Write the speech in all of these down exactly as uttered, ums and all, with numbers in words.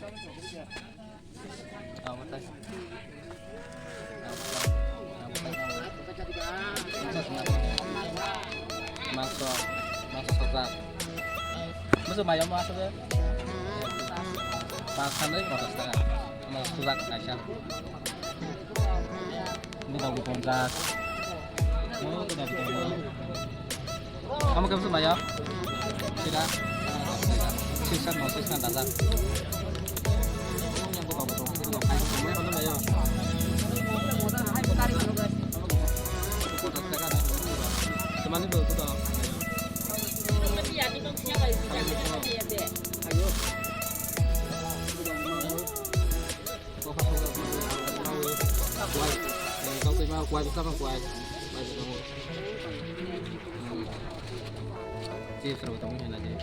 Mangso, mangso sojak. Masa mayo masa de? Pas kan lagi masa sekarang. Mangso sojak kaisa. Bini dago ponchas. Oh, bini dago ponchas. Kamu kamu semaya? Sila. Sisa mau sisa dajak. Yang buka buka. Semani buka buka. Ayo. Chips rok tong hena je.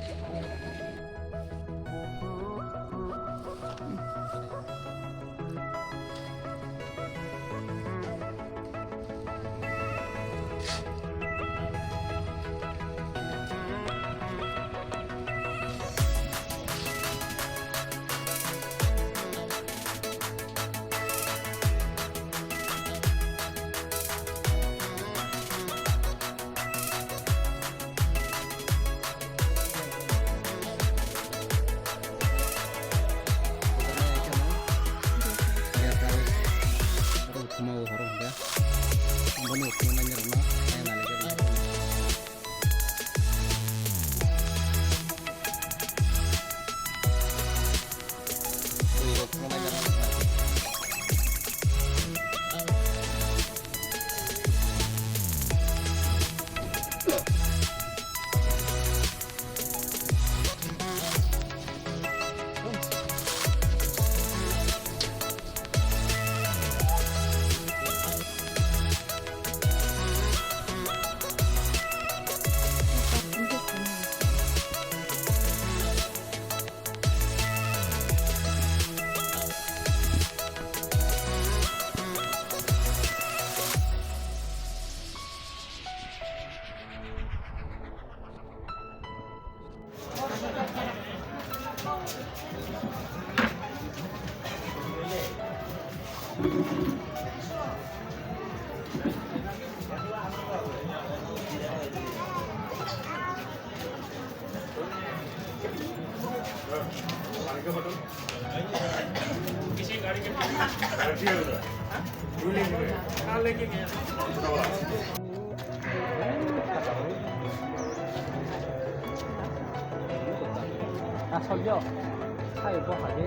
Thumao horo hwnkhe. Bono thumao naina rwna, naina nailaijak. Twi rok thumao naina rwna. Asolyo, hai bo hai.